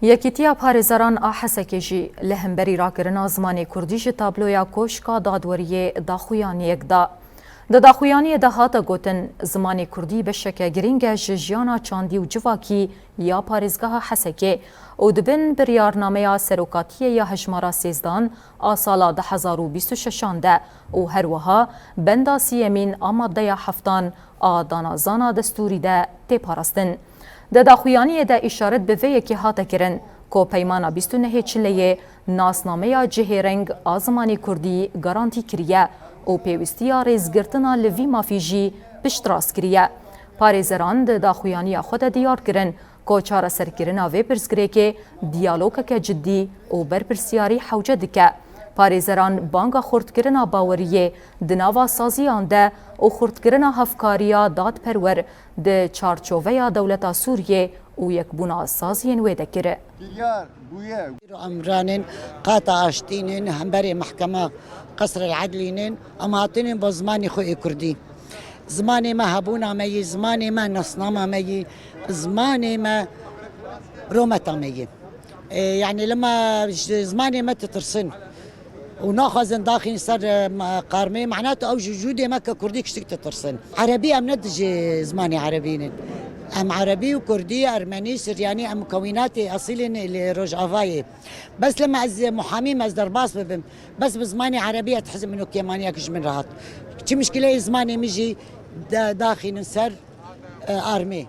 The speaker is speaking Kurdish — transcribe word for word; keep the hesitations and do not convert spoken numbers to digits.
Yekîtiya Parêzeran a Hesekê jî li hemberî rakirina zimanê kurdî ji tabloya Koşka Dadweriyê daxuyaniyek da. Di daxuyaniyê de hate gotin, zimanê kurdî beşeke girîng e ji jiyana çandî û civakî ya parêzgeha Hesekê û di bin biryarnameya serokatiyê ya hejmara sêzdan a sala du hezar û bîst û şeşan de û her wiha benda siyemîn a maddeya heftan a danazana destûrî de tê parastin. Di daxuyaniyê de îşaret bi vê yekê hate kirin ku Peymana bîst û nehê Çileyê nasnameya cihêreng a zimanê kurdî garantî kiriye û pêwîstiya rêzgirtina li vî mafî jî piştrast kiriye. Parêzeran di daxuyaniya xwe de diyar kirin ku çareserkirina vê pirsgirêkê diyalogeke cidî û berpirsiyarî hewce dike. Parêzeran banga xurtkirina baweriyê di nava saziyan de û xurtkirina hevkariya dadperwer di çarçoveya dewleta Sûriyê û yekbûna saziyên wê de kir. Diyar bûye. Îro em ranên qata aştî nin, hemberê mehkema Qesr el Edlî nin, em hatinên bo zimanê xwe ê kurdî. Zimanê me hebûna me yî, zimanê me nasnama me yî, zimanê me rometa me yî. E, yani lema ji zimanê me ditirsin. Û naxwazin daxîn ser, e, ma-, qarmê, mehna tu ew ji wicûdê me ke kurdî kiştik ditirsin. Erebî em ne dijî zimanê erebî nin. Em erebî û kurdî, ermenî, siryanî, em mukewînatê esîlê ne li Rojavayê. Bes lema ez muhamî me, ez derbas bibim. Bes bi zimanê erebî ez dihizim min û kêmaniyek ji min re hat. Çi mişkileyê zimanê min jî da-, daxînin ser, e, armê.